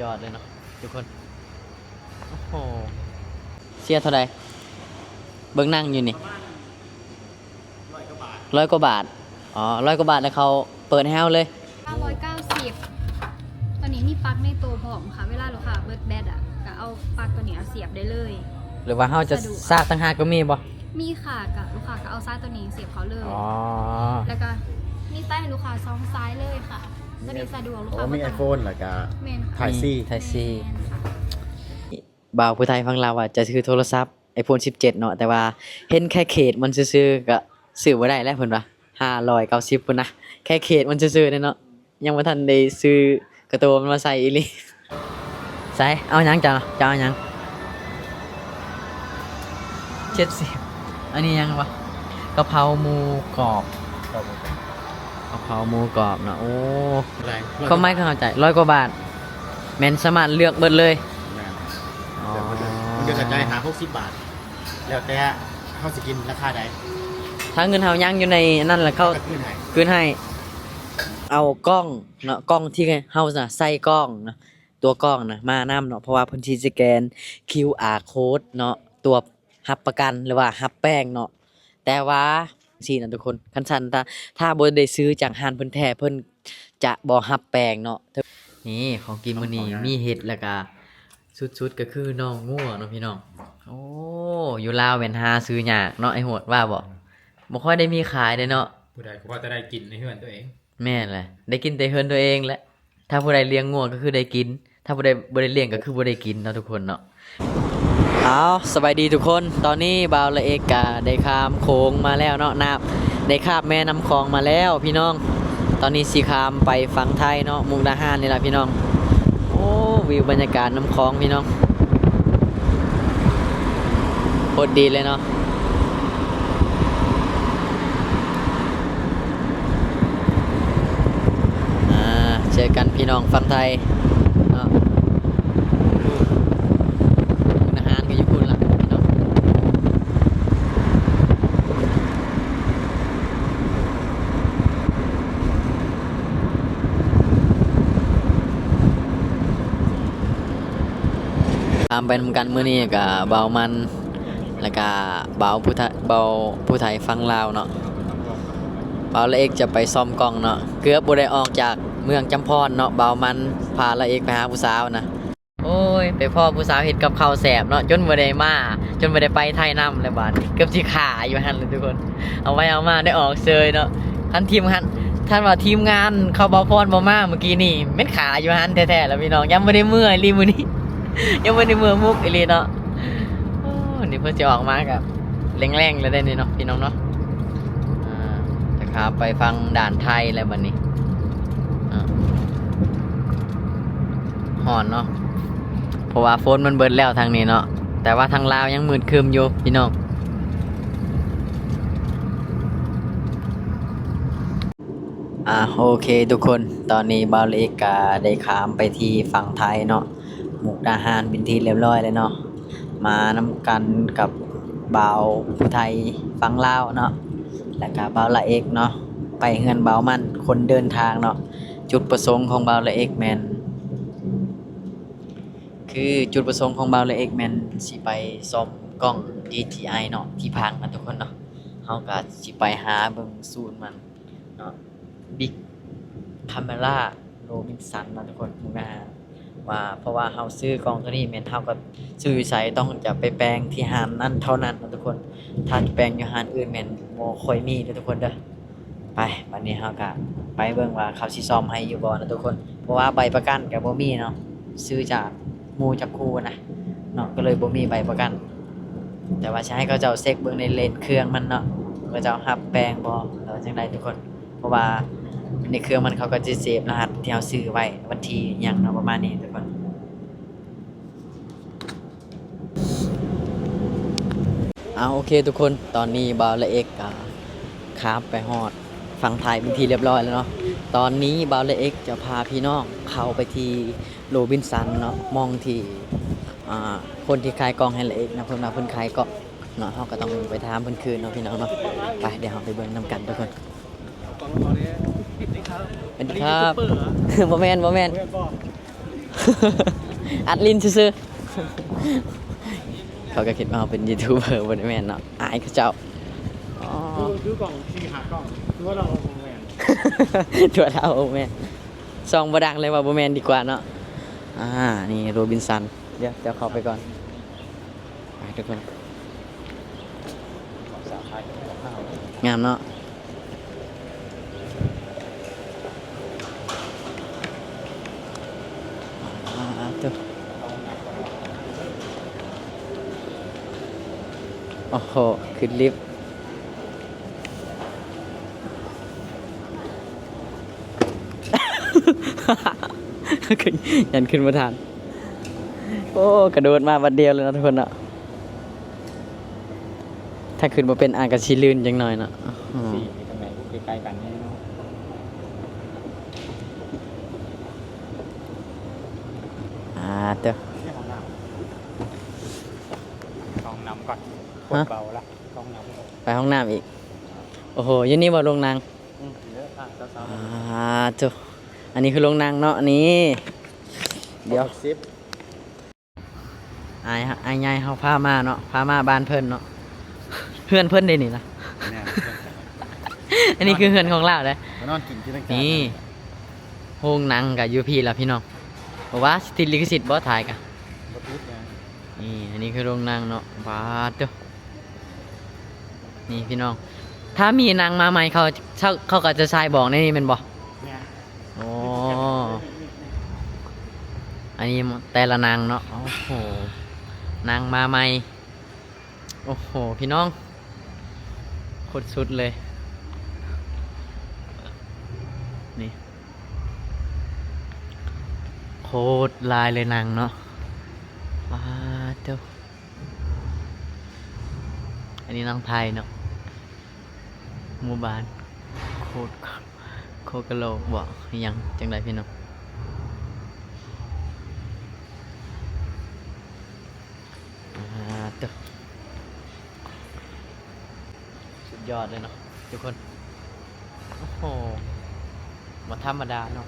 ຍອດເລີຍເນາະທຸກຄົນ. ໂອ້ໂຫ ເສຍເທົ່າໃດ? ເບິ່ງນັ່ງຢູ່ນີ້ ຮ້ອຍກວ່າບາດ. ອໍ ຮ້ອຍກວ່າບາດ ແລ້ວເຂົາເປີດໃຫ້ເຮົາເລີຍ. ເກົ້າຮ້ອຍເກົ້າສິບ ຕອນນີ້ມີປັກໃນໂຕພ້ອມຄ່ະ. ເວລາລູກຄ້າເບິດແບັດອະ ກະເອົາປັກໂຕນີ້ເອົາສຽບໄດ້ເລີຍ. ຫຼືວ່າເຮົາຈະ ສະດວກ ສາກຕ່າງຫາກກໍມີບໍ່? ມີຄ່ະ, ກະລູກຄ້າກໍເອົາສາຍໂຕນີ້ສຽບເຂົ້າເລີຍ. ອໍ ແລ້ວກໍມີສາຍໃຫ້ລູກຄ້າສອງສາຍເລີຍຄ່ະ. ໂຕນີ້ສະດວກ ລູກຄ້າ ໂອ້ ມີ iPhone ແລ້ວກໍ ແມ່ນຄ່ະ Type C ແມ່ນຄ່ະ. ບ່າວຜູ້ໄທຝັ່ງລາວວ່າຈະຊື້ໂທລະສັບ iPhone ສິບເຈັດເນາະ, ແຕ່ວ່າເຫັນແຄ່ເຄສມັນຊື່ໆ ກໍຊື້ບໍ່ໄດ້ແລ້ວ ເພິ່ນວ່າ ຫ້າຮ້ອຍເກົ້າສິບພຸ້ນນະ, ແຄ່ເຄສມັນຊື່ໆເດ້ເນາະ. ຍັງບໍ່ທັນໄດ້ຊື້ກະໂຕມັນມາໃສ່ອີ່ຫຼີ. ໃສ ເອົາຫຍັງເຈົ້າ? ເຈົ້າເອົາຫຍັງ? ເຈັດສິບ. ອັນນີ້ຫຍັງວະ? ກະເພົາໝູກອບ. ກະເພົາໝູກອບເນາະ. ໂອ້ ຄວາມໝາຍຄືເຂົ້າໃຈ ຮ້ອຍກວ່າບາດ ແມ່ນສາມາດເລືອກເບິດເລີຍ. ແມ່ນ. ອໍ ເລືອກເບິດເລີຍ. ມັນກໍກະຈາຍຫ້າຫົກສິບບາດ ແລ້ວແຕ່ເຮົາຊິກິນລາຄາໃດ. ຖ້າເງິນເຮົາຍັງຢູ່ໃນນັ້ນລະ ເຂົາກໍຄືນໃຫ້ ຄືນໃຫ້. ເອົາກ້ອງເນາະ, ກ້ອງທີ່ເຮົານະໃສ່ກ້ອງນະ, ຕົວກ້ອງນະມານຳເນາະ, ເພາະວ່າເພິ່ນຊິສະແກນຄິວອາໂຄດເນາະ, ຕົວຮັບປະກັນ ຫຼືວ່າຮັບແປ້ງເນາະ. ແຕ່ວ່າຊີ້ນະທຸກຄົນ, ຄັນຊັ້ນ ຖ້າ ຖ້າບໍ່ໄດ້ຊື້ຈາກຮ້ານເພິ່ນແທ້ ເພິ່ນຈະບໍ່ຮັບແປ້ງເນາະ. ນີ້ ຂອງກິນມື້ນີ້ມີເຫັດ ແລ້ວກະສຸດໆກໍຄືໜໍ່ງົວເນາະພີ່ນ້ອງ. ໂອ້ ຢູ່ລາວແມ່ນຫາຊື້ຍາກເນາະ ໄອ້ໂຫດວ່າບໍ່? ບໍ່ຄ່ອຍໄດ້ມີຂາຍເດ້ເນາະ. ຜູ້ໃດກໍພໍແຕ່ໄດ້ກິນໃນເຮືອນຕົວເອງ. ແມ່ນແຫຼະ ໄດ້ກິນແຕ່ເຮືອນຕົວເອງແຫຼະ. ຖ້າຜູ້ໃດລ້ຽງງົວກໍຄືໄດ້ກິນ, ຖ້າຜູ້ໃດບໍ່ໄດ້ລ້ຽງກໍຄືບໍ່ໄດ້ກິນເນາະທຸກຄົນເນາະ. ເອົາ ສະບາຍດີທຸກຄົນ, ຕອນນີ້ບ່າວລະເອກກະໄດ້ຂ້າມໂຂງມາແລ້ວເນາະ, ນ້ຳ ໄດ້ຂ້າມແມ່ນ້ຳຂອງມາແລ້ວພີ່ນ້ອງ. ຕອນນີ້ຊິຂ້າມໄປຝັ່ງໄທເນາະ, ມຸກດາຫານນີ້ລະພີ່ນ້ອງ. ໂອ້ ວິວບັນຍາກາດນ້ຳຂອງພີ່ນ້ອງ, ໂຄດດີເລີຍເນາະ. ອ່າ ເຈີກັນພີ່ນ້ອງຝັ່ງໄທເນາະ. ຮ້ານອາຫານກໍຢູ່ພຸ້ນລະພີ່ນ້ອງ. ຕາມໄປນຳກັນ. ມື້ນີ້ກະບ່າວມັນ ແລ້ວກະບ່າວຜູ້ໄທ ບ່າວຜູ້ໄທຝັ່ງລາວເນາະ, ບ່າວລະເອກຈະໄປສ້ອມກ້ອງເນາະ. ເກືອບບໍ່ໄດ້ອອກຈາກເມືອງຈຳພອນເນາະ, ບ່າວມັນພາລະເອກໄປຫາຜູ້ສາວນະ. ໂອ້ຍ ໄປພໍ້ຜູ້ສາວເຮັດກັບເຂົ້າແຊບເນາະ, ຈົນບໍ່ໄດ້ມາ ຈົນບໍ່ໄດ້ໄປໄທນຳແລ້ວບາດນີ້. ເກືອບຊິຂ້າຢູ່ຫັ້ນແຫຼະທຸກຄົນ, ເອົາໄປເອົາມາໄດ້ອອກເຊີຍເນາະ. ຄັນທີມງານ ຄັນວ່າທີມງານເຂົາ ບ່າວພອນ ບໍ່ມາມື້ກີ້ນີ້ ແມ່ນຂ້າຢູ່ຫັ້ນແທ້ໆລະພີ່ນ້ອງ. ຍັງບໍ່ໄດ້ເມືອອີ່ຫຼີມື້ນີ້, ຍັງບໍ່ໄດ້ເມືອມຸກອີ່ຫຼີເນາະ. ໂອ້ ນີ້ເພິ່ນຊິອອກມາກະແລງໆແລ້ວເດ້ນີ້ເນາະ ພີ່ນ້ອງເນາະ. ອ່າ ຈະຂ້າມໄປຝັ່ງດ່ານໄທແລ້ວບັດນີ້. ອ່າ ຮ້ອນເນາະ, ເພາະວ່າຝົນມັນເບິດແລ້ວທາງນີ້ເນາະ, ແຕ່ວ່າທາງລາວຍັງມືດຄຶ້ມຢູ່ພີ່ນ້ອງ. ອ່າ ໂອເຄທຸກຄົນ, ຕອນນີ້ບ່າວລະເອກກະໄດ້ຂ້າມໄປທີ່ຝັ່ງໄທເນາະ, ມຸກດາຫານເປັນທີ່ລຽບຮ້ອຍແລ້ວເນາະ. ມານຳກັນກັບບ່າວຜູ້ໄທຝັ່ງລາວເນາະ, ແລ້ວກະບ່າວລະເອກເນາະ, ໄປເຮືອນບ່າວມັນຄົນເດີນທາງເນາະ. ຈຸດປະສົງຂອງບ່າວລະເອກແມ່ນ ຄືຈຸດປະສົງຂອງບ່າວລະເອກແມ່ນຊິໄປສ້ອມກ້ອງ ດີຈີໄອ ເນາະ ທີ່ພັງນະທຸກຄົນເນາະ. ເຮົາກະຊິໄປຫາເບິ່ງສູນມັນເນາະ, ບິກຄາເມຣາ ໂຣບິນສັນເນາະທຸກຄົນ, ນະ ວ່າ ເພາະວ່າເຮົາຊື້ກ້ອງໂຕນີ້ແມ່ນເຮົາກໍຊື້ຢູ່ໃສຕ້ອງຈະໄປແປງທີ່ຮ້ານນັ້ນເທົ່ານັ້ນເນາະທຸກຄົນ, ຖ້າແປງຢູ່ຮ້ານອື່ນແມ່ນບໍ່ຄ່ອຍມີເດີທຸກຄົນເດີ. ໄປ ບັດນີ້ເຮົາກະໄປເບິ່ງວ່າເຂົາຊິສ້ອມໃຫ້ຢູ່ບໍ່ນະທຸກຄົນ, ເພາະວ່າໃບປະກັນກະບໍ່ມີເນາະ, ຊື້ຈາກໝູ່ຈັກຄູ່ນະເນາະ, ກໍເລີຍບໍ່ມີໃບປະກັນ. ແຕ່ວ່າຊິໃຫ້ເຂົາເຈົ້າເຊັກເບິ່ງໃນເລນເຄື່ອງມັນເນາະ, ເຂົາເຈົ້າຮັບແປງບໍ່ ຫຼືວ່າຈັ່ງໃດທຸກຄົນ, ເພາະວ່າໃນເຄື່ອງມັນເຂົາກໍຈະເຊບລະຫັດທີ່ເຮົາຊື້ໄວ້ ວັນທີຫຍັງເນາະ ປະມານນີ້ທຸກຄົນ. ເອົາ ໂອເຄທຸກຄົນ, ຕອນນີ້ບ່າວລະເອກກະຂ້າມໄປຮອດຝັ່ງໄທເປັນທີ່ລຽບຮ້ອຍແລ້ວເນາະ. ຕອນນີ້ບ່າວລະເອກຈະພາພີ່ນ້ອງເຂົ້າໄປທີ່ໂຣບິນສັນເນາະ, ໝ່ອງທີ່ ອ່າ ຄົນທີ່ຂາຍກ້ອງໃຫ້ລະເອກນະ, ເພິ່ນວ່າເພິ່ນຂາຍກ້ອງເນາະ, ເຮົາກໍຕ້ອງໄປຖາມເພິ່ນຄືນເນາະ ພີ່ນ້ອງເນາະ. ໄປ ດຽວເຮົາໄປເບິ່ງນຳກັນທຸກຄົນ. ສະຫວັດດີຄັບ. ບໍ່ແມ່ນ ບໍ່ແມ່ນ. ບໍ່ແມ່ນບໍ່? ອັດຫຼິ້ນຊື່ໆ ເຂົາກໍຄິດວ່າເຮົາເປັນຢູທູບເບີ ບໍ່ໄດ້ແມ່ນເນາະ ອາຍເຂົາເຈົ້າ. ອໍ ຄື ຄືກ້ອງສີ່ຫ້າກ້ອງ ຄືວ່າເຮົາບໍ່ແມ່ນ ຕົວເຮົາບໍ່ແມ່ນ ສ່ອງບໍ່ດັງເລີຍວ່າບໍ່ແມ່ນດີກວ່າເນາະ. ອ່າ ນີ້ໂຣບິນສັນ ດຽວ ດຽວເຂົ້າໄປກ່ອນ ໄປທຸກຄົນ. ງາມເນາະ ອ່າ ໂທ້ ໂອ້ໂຫ ຂຶ້ນລິບ ຢ້ານຂຶ້ນບໍ່ທັນ. ໂອ້ ກະໂດດມາບາດດຽວເລີຍເນາະທຸກຄົນເນາະ ຖ້າຂຶ້ນບໍ່ເປັນອາດກະຊິລື່ນຈັກໜ້ອຍເນາະ. ໂອ້ໂຫ ສີ່ນີ້ທາງໃດ ຢູ່ໃກ້ໆກັນນີ້ເນາະ. ອ່າ ເຕີ ຫ້ອງນ້ຳ ເຂົ້າຫ້ອງນ້ຳກ່ອນ ຮະ ຄົນເບົາລະ ເຂົ້າຫ້ອງນ້ຳ ໄປຫ້ອງນ້ຳອີກ. ໂອ້ໂຫ ຢູ່ນີ້ບໍ່ໂລງນັ່ງ? ອືມ ເດີ ອ່າ ໂທ້ ອັນນີ້ຄືໂລງນັ່ງເນາະ ນີ້ ດຽວ ອາຍ ອາຍໃຫຍ່ເຮົາພາມາເນາະ ພາມາບ້ານເພິ່ນເນາະ ເຮືອນເພິ່ນເດ້ນີ້ນະ. ແມ່ນ ອັນນີ້ຄືເຮືອນຂອງລາວເດ້ ໄປນອນກິນທີ່ນັ້ນ ນີ້ ໂຮງໜັງກະຢູ່ພີ້ລະພີ່ນ້ອງ. ບໍ່ວ່າສິດລິຂະສິດບໍ່ ຖ່າຍກະບໍ່ຕິດຫຍັງ. ນີ້ ອັນນີ້ຄືໂຮງໜັງເນາະ ບາດເດີ ນີ້ພີ່ນ້ອງ ຖ້າມີໜັງມາໃໝ່ ເຂົາ ເຂົາ ເຂົາກໍຈະສາຍບອກໃນນີ້ແມ່ນບໍ່? ແມ່ນ. ໂອ້ ອັນນີ້ແຕ່ລະໜັງເນາະ ໂອ້ໂຫ ໜັງມາໃໝ່ ໂອ້ໂຫ ພີ່ນ້ອງ ໂຄດສຸດເລີຍ ນີ້ ໂຄດຫຼາຍເລີຍໜັງເນາະ ປາດໂທ້. ອັນນີ້ໜັງໄທເນາະ ໝູ່ບ້ານ ໂຄດ ໂຄດກະໂຫຼກບໍ ອີ່ຫຍັງຈັ່ງໃດພີ່ນ້ອງ. ອ່າ ໂຕ ສຸດຍອດເລີຍເນາະທຸກຄົນ ໂອ້ໂຫ ບໍ່ທຳມະດາເນາະ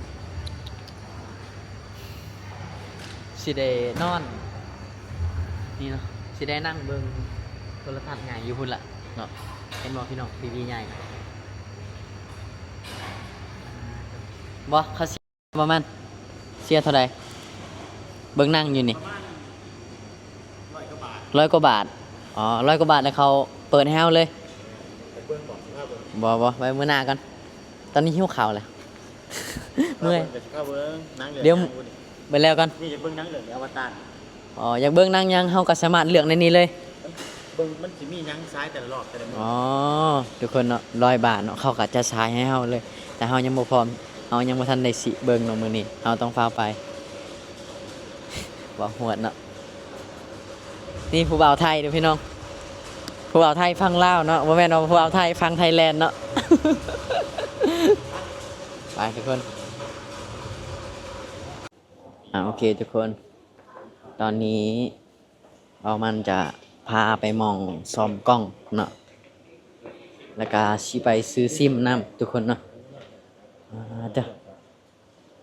ຊິໄດ້ນອນນີ້ເນາະ ຊິໄດ້ນັ່ງເບິ່ງໂທລະທັດໃຫຍ່ຢູ່ພຸ້ນລະເນາະ ເຫັນບໍ່ພີ່ນ້ອງ ທີວີໃຫຍ່ບໍ່ ເຂົາ ປະມານເສຍເທົ່າໃດ ເບິ່ງໜັງຢູ່ນີ້? ປະມານຮ້ອຍກວ່າບາດ ຮ້ອຍກວ່າບາດ ອໍ ຮ້ອຍກວ່າບາດ ແລ້ວເຂົາເປີດໃຫ້ເຮົາເລີຍ ໄປເບິ່ງບໍ່ ຊິພາເບິ່ງ ບໍ່ ບໍ່ ໄວ້ມື້ໜ້າກ່ອນ ຕອນນີ້ຫິວເຂົ້າແລ້ວ ເມື່ອຍ ເບິ່ງກໍຊິພາເບິ່ງໜັງເລື່ອງ ດຽວ ຫຍັງ ເບິ່ງແລ້ວກ່ອນ ນີ້ຢາກເບິ່ງໜັງເລື່ອງ ອະວະຕານ ອໍ ຢາກເບິ່ງໜັງຫຍັງ ເຮົາກໍສາມາດເລືອກໃນນີ້ເລີຍ ເບິ່ງມັນຊິມີຫຍັງສາຍແຕ່ລະຮອບແຕ່ລະມື້ ອໍ ທຸກຄົນເນາະ ຮ້ອຍບາດເນາະ ເຂົາກໍຈະສາຍໃຫ້ເຮົາເລີຍ ແຕ່ເຮົາຍັງບໍ່ພ້ອມ ເຮົາຍັງບໍ່ທັນໄດ້ຊິເບິ່ງເນາະ ມື້ນີ້ເຮົາຕ້ອງຟ້າວໄປ ເວົ້າຮວດເນາະ ນີ້ຜູ້ບ່າວໄທເດີພີ່ນ້ອງ ຜູ້ບ່າວໄທຝັ່ງລາວເນາະ ບໍ່ແມ່ນວ່າຜູ້ບ່າວໄທຝັ່ງໄທແລນເນາະ ໄປທຸກຄົນ ອ່າ ໂອເຄທຸກຄົນ ຕອນນີ້ບ່າວມັນຈະພາໄປໝ່ອງສ້ອມກ້ອງເນາະ ແລ້ວກະຊິໄປຊື້ຊິມນຳທຸກຄົນເນາະ ອ່າ ເດີ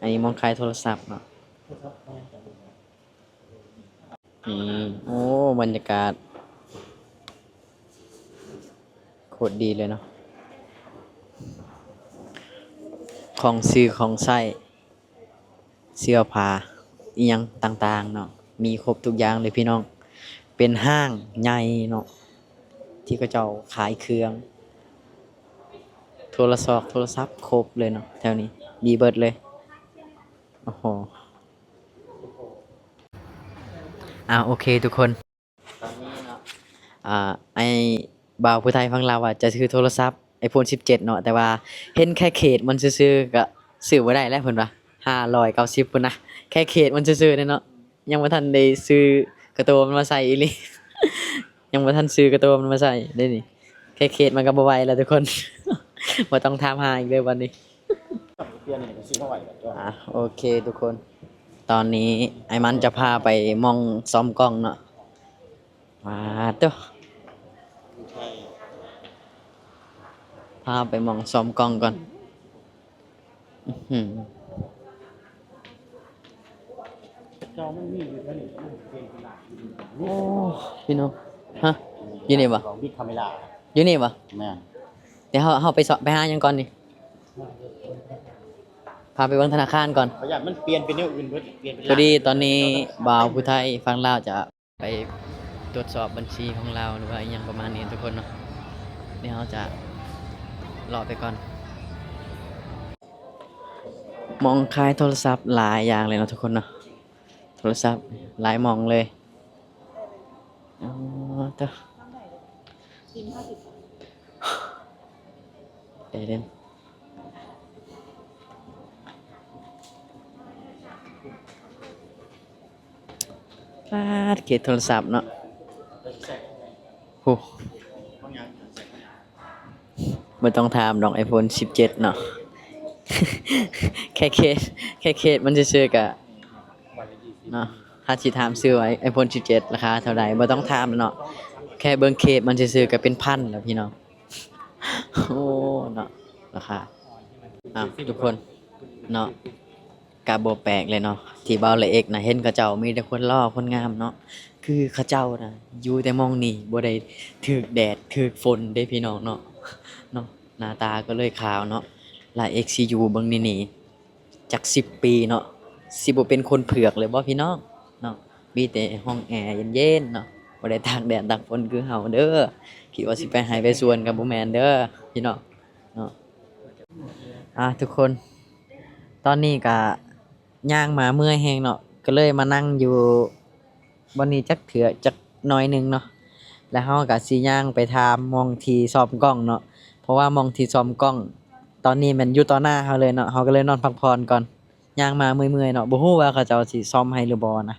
ອັນນີ້ໝ່ອງຂາຍໂທລະສັບເນາະ ນີ້ ໂອ້ ບັນຍາກາດໂຄດດີເລີຍເນາະ ຂອງຊື້ຂອງໃຊ້ ເສື້ອຜ້າອີ່ຫຍັງຕ່າງໆເນາະ ມີຄົບທຸກຢ່າງເລີຍພີ່ນ້ອງ ເປັນຫ້າງໃຫຍ່ເນາະ ທີ່ເຂົາເຈົ້າຂາຍເຄື່ອງ ໂທລະຊອກໂທລະສັບຄົບເລີຍເນາະ ແຖວນີ້ມີເບິດເລີຍ ໂອ້ໂຫ ອ່າ ໂອເຄທຸກຄົນ ຕອນນີ້ເນາະ ອ່າ ໄອ້ບ່າວຜູ້ໄທຝັ່ງລາວວ່າຈະຊື້ໂທລະສັບໄອໂຟນສິບເຈັດເນາະ ແຕ່ວ່າເຫັນແຄ່ເຄສມັນຊື່ໆ ກໍຊື້ບໍ່ໄດ້ແລ້ວເພິ່ນວ່າ ຫ້າຮ້ອຍເກົ້າສິບພຸ້ນນະ ແຄ່ເຄສມັນຊື່ໆເດ້ເນາະ ຍັງບໍ່ທັນໄດ້ຊື້ກະໂຕມັນມາໃສ່ອີ່ຫຼີ ຍັງບໍ່ທັນຊື້ກະໂຕມັນມາໃສ່ເດ້ນີ້ ແຄ່ເຄສມັນກໍບໍ່ໄຫວແລ້ວທຸກຄົນ ບໍ່ຕ້ອງຖາມຫາອີກເດີບັດນີ້ ອ່າ ໂອເຄທຸກຄົນ ຕອນນີ້ອ້າຍມັນຈະພາໄປໝ່ອງສ້ອມກ້ອງເນາະ ປາດໂທ້ ພາໄປໝ່ອງສ້ອມກ້ອງກ່ອນ ອືຫື ໂ ເຈົ້າມັນມີຢູ່ແຖວນີ້ ມັນເປັນເວລາ. ໂອ້ ພີ່ນ້ອງ ຮະ ຢູ່ນີ້ບໍ່? ຂອງບິກຄາເມລາ ຢູ່ນີ້ບໍ່? ແມ່ນ. ດຽວເຮົາ ເຮົາໄປເຊາະ ໄປຫາຫຍັງກ່ອນນີ້? ພາໄປເບິ່ງທະນາຄານກ່ອນ. ຂ້ອຍຢ້ານມັນປ່ຽນເປັນແນວອື່ນເບິດ ປ່ຽນເປັນ ພໍດີຕອນນີ້ບ່າວຜູ້ໄທຝັ່ງລາວຈະ ໄປຕວດສອບບັນຊີຂອງລາວ ຫຼືວ່າອີ່ຫຍັງປະມານນີ້ທຸກຄົນເນາະ. ດຽວເຮົາຈະເລາະໄປກ່ອນ. ໝ່ອງຂາຍໂທລະສັບຫຼາຍຢ່າງເລີຍເນາະທຸກຄົນເນາະ. ໂທລະສັບຫຼາຍໝ່ອງເລີຍ. ອໍ ເຕີ ເອເດນ. ປາດ ເຄສໂທລະສັບເນາະ. ໂຫ ບໍ່ຕ້ອງຖາມດອກ ໄອໂຟນສິບເຈັດເນາະ. ແຄ່ເຄສ ແຄ່ເຄສມັນຊື່ໆ ກະເນາະ. ຖ້າຊິຖາມຊື່ວ່າ ໄອໂຟນສິບເຈັດລາຄາເທົ່າໃດ ບໍ່ຕ້ອງຖາມເນາະ. ແຄ່ເບິ່ງເຄສມັນຊື່ໆ ກະເປັນພັນແລ້ວພີ່ນ້ອງ. ໂອ້ ເນາະ ລາຄາ. ອ່ະ ທຸກຄົນເນາະ ກະບໍ່ແປກເລີຍເນາະ ທີ່ເວົ້າລະເອກນະ ເຫັນເຂົາເຈົ້າມີແຕ່ຄົນຫຼໍ່ຄົນງາມເນາະ. ຄືເຂົາເຈົ້ານະ ຢູ່ແຕ່ໝ່ອງນີ້ ບໍ່ໄດ້ຖືກແດດຖືກຝົນເດ້ພີ່ນ້ອງເນາະ ເນາະ. ໜ້າຕາກໍເລີຍຂາວເນາະ. ລະເອກຊິຢູ່ເບິ່ງນີ້ນີ້ ຈັກສິບປີເນາະ ຊິບໍ່ເປັນຄົນເຜືອກເລີຍບໍ່ພີ່ນ້ອງເນາະ. ມີແຕ່ຫ້ອງແອເຢັນໆ ເນາະ ບໍ່ໄດ້ຕາກແດດຕາກຝົນຄືເຮົາເດີ. ຄິດວ່າຊິໄປໄຮ່ໄປສວນກໍບໍ່ແມ່ນເດີພີ່ນ້ອງເນາະ. ອ່າ ທຸກຄົນ ຕອນນີ້ກະຍ່າງມາເມື່ອຍແຮງເນາະ ກໍເລີຍມານັ່ງຢູ່ບ່ອນນີ້ຈັກເທື່ອຈັກໜ້ອຍໜຶ່ງເນາະ. ແລ້ວເຮົາກະຊິຍ່າງໄປຖາມໝ່ອງທີ່ສ້ອມກ້ອງເນາະ ເພາະວ່າໝ່ອງທີ່ສ້ອມກ້ອງຕອນນີ້ແມ່ນຢູ່ຕໍ່ໜ້າເຮົາເລີຍເນາະ. ເຮົາກໍເລີຍນອນພັກຜ່ອນກ່ອນ. ຍ່າງມາເມື່ອຍໆ ເນາະ ບໍ່ຮູ້ວ່າເຂົາເຈົ້າຊິສ້ອມໃຫ້ຫຼືບໍ່ນະ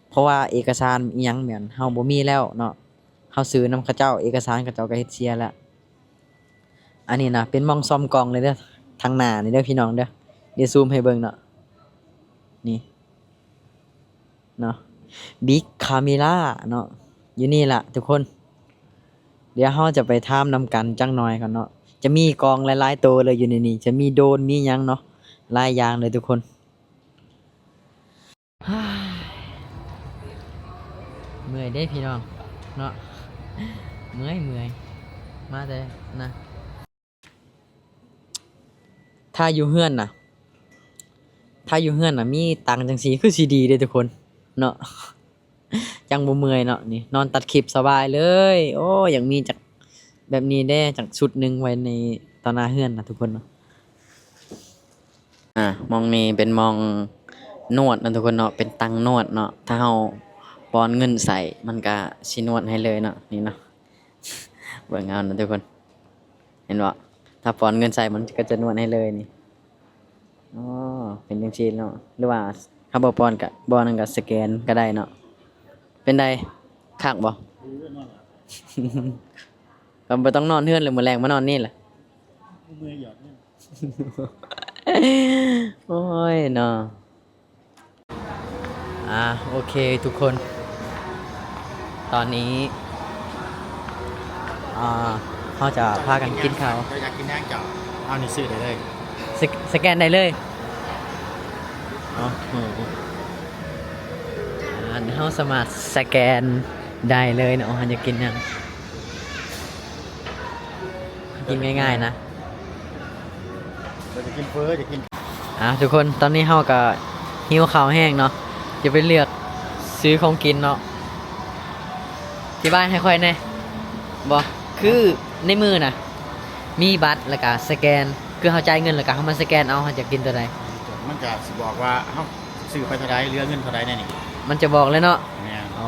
ເພາະວ່າເອກະສານອີ່ຫຍັງແມ່ນເຮົາບໍ່ມີແລ້ວເນາະ. ເຮົາຊື້ນຳເຂົາເຈົ້າ ເອກະສານເຂົາເຈົ້າກໍເຮັດເສຍແລ້ວ. ອັນນີ້ນະເປັນໝ່ອງສ້ອມກ້ອງເລີຍເດີ ທາງໜ້ານີ້ເດີພີ່ນ້ອງເດີ. ດຽວຊູມໃຫ້ເບິ່ງເນາະ ນີ້ເນາະ ບິກຄາເມລາເນາະ ຢູ່ນີ້ລະທຸກຄົນ. ດຽວເຮົາຈະໄປຖາມນຳກັນຈັກໜ້ອຍກ່ອນເນາະ. ຈະມີກ້ອງຫຼາຍໆໂຕເລີຍຢູ່ໃນນີ້ ຈະມີໂດຣນມີຫຍັງເນາະ ຫຼາຍຢ່າງເລີຍທຸກຄົນ. ເມື່ອຍເດ້ພີ່ນ້ອງເນາະ ເມື່ອຍໆ ມາແຕ່ນະ. ຖ້າຢູ່ເຮືອນນະ ຖ້າຢູ່ເຮືອນນະ ມີຕັ່ງຈັ່ງຊີ້ຄືຊິດີເດ້ທຸກຄົນເນາະ. ຈັ່ງບໍ່ເມື່ອຍເນາະ ນີ້ນອນຕັດຄລິບສະບາຍເລີຍ. ໂອ້ ຢາກມີຈັກແບບນີ້ແດ່ ຈັກຊຸດໜຶ່ງໄວ້ໃນຕໍ່ໜ້າເຮືອນນະທຸກຄົນເນາະ. ອ່າ ໝ່ອງນີ້ເປັນໝ່ອງນວດເນາະທຸກຄົນເນາະ ເປັນຕັ່ງນວດເນາະ. ຖ້າເຮົາປ້ອນເງິນໃສ່ ມັນກະຊິນວດໃຫ້ເລີຍເນາະ ນີ້ເນາະ. ເບິ່ງເອົານະທຸກຄົນ ເຫັນບໍ່? ຖ້າປ້ອນເງິນໃສ່ ມັນກໍຈະນວດໃຫ້ເລີຍນີ້. ອໍ ເປັນຈັ່ງຊີ້ເນາະ ຫຼືວ່າຖ້າບໍ່ປ້ອນກະ ບໍ່ນັ້ນກະສະແກນກໍໄດ້ເນາະ. ເປັນໃດ ຄັກບໍ່? ກໍບໍ່ຕ້ອງນອນເຮືອນແລ້ວ ມື້ແລງມານອນນີ້ແຫຼະ. ໂອ້ຍເນາະ. ອ່າ ໂອເຄທຸກຄົນ ຕອນນີ້ ອ່າ ເຮົາຈະພາກັນກິນເຂົ້າ. ເຈົ້າຢາກກິນຫຍັງເຈົ້າ? ເອົານີ້ຊື້ໄດ້ເລີຍ ສະ ສະແກນໄດ້ເລີຍ. ອໍ ເຮົາສາມາດສະແກນໄດ້ເລີຍເນາະ ເຮົາຢາກກິນຫຍັງ. ກິນງ່າຍໆນະ ເຮົາຈະກິນເຝີ ຈະກິນ ອ່າ ທຸກຄົນ ຕອນນີ້ເຮົາກໍຫິວເຂົ້າແຮງເນາະ ຈະໄປເລືອກຊື້ຂອງກິນເນາະ. ອະທິບາຍໃຫ້ຂ້ອຍແດ່ ບໍ່ ຄືໃນມືນະ ມີບັດ ແລ້ວກະສະແກນ ຄືເຮົາຈ່າຍເງິນ ແລ້ວກະເຮົາມາສະແກນເອົາ ເຮົາຢາກກິນຕົວໃດ. ມັນຈະຊິບອກວ່າເຮົາຊື້ໄປເທົ່າໃດ ເຫຼືອເງິນເທົ່າໃດແນວນີ້. ມັນຈະບອກເລີຍເນາະ. ແມ່ນ. ອໍ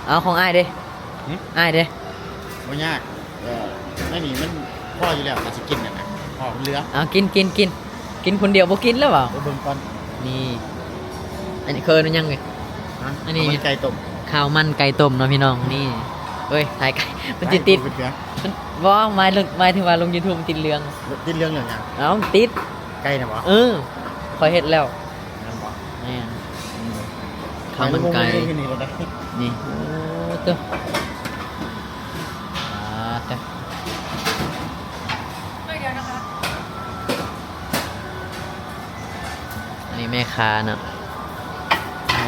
ເອົາ ຂອງອ້າຍເດ? ຫຶ? ອ້າຍເດ? ບໍ່ຍາກ ເອີ ໃນນີ້ມັນພໍຢູ່ແລ້ວ ກໍຊິກິນນັ້ນນະ ພໍມັນເຫຼືອ. ເອົາ ກິນ ກິນ ກິນ ກິນຄົນດຽວບໍ່ກິນແລ້ວເວົ້າ. ໄປເບິ່ງກ່ອນ. ນີ້ ອັນນີ້ເອີ້ນວ່າຫຍັງເອີຍ? ຮະ? ອັນນີ້ ຂ້າວມັນໄກ່ຕົ້ມ ຂ້າວມັນໄກ່ຕົ້ມເນາະພີ່ນ້ອງ. ນີ້ ເອີຍ ຖ່າຍໄກ່ ມັນຊິຕິດ ມັນ ບໍ່ ໝາຍເຖິງ ໝາຍເຖິງວ່າລົງຢູທູບມັນຕິດເລື່ອງ. ຕິດເລື່ອງເລື່ອງຫຍັງ? ເອົ້າ ຕິດ ໄກ່ນະບໍ່? ເອີ ຂ້ອຍເຮັດແລ້ວ. ແມ່ນບໍ່? ແມ່ນ. ອືມ ຂ້າວມັນໄກ່ ໄປລົງເລີຍນີ້ ນີ້ ໂອ້ ໂຕ ອ່າ ໂຕ ອັນນີ້ແມ່ຄ້າເນາະ.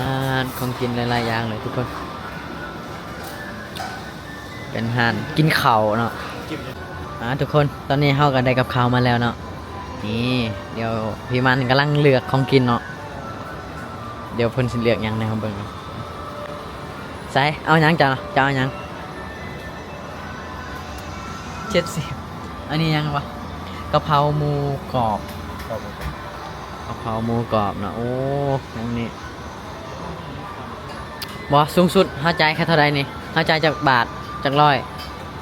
ຮ້ານຂອງກິນຫຼາຍໆຢ່າງເລີຍທຸກຄົນ ເປັນຮ້ານກິນເຂົ້າເນາະ. ອ່າ ທຸກຄົນ ຕອນນີ້ເຮົາກໍໄດ້ກັບເຂົ້າມາແລ້ວເນາະ. ນີ້ ດຽວພີ່ມັນກຳລັງເລືອກຂອງກິນເນາະ. ດຽວເພິ່ນຊິເລືອກຫຍັງໃຫ້ເຮົາເບິ່ງ. ໃສ ເອົາຫຍັງເຈົ້າ? ເຈົ້າເອົາຫຍັງ? ເຈັດສິບ. ອັນນີ້ຫຍັງວະ? ກະເພົາໝູກອບ. ກະເພົາໝູກອບເນາະ. ໂອ້ ຫຍັງນີ້ ບໍ່ ສູງສຸດເຮົາຈ່າຍແຄ່ເທົ່າໃດນີ້? ເຮົາຈ່າຍຈັກບາດ? ຈັກຮ້ອຍ?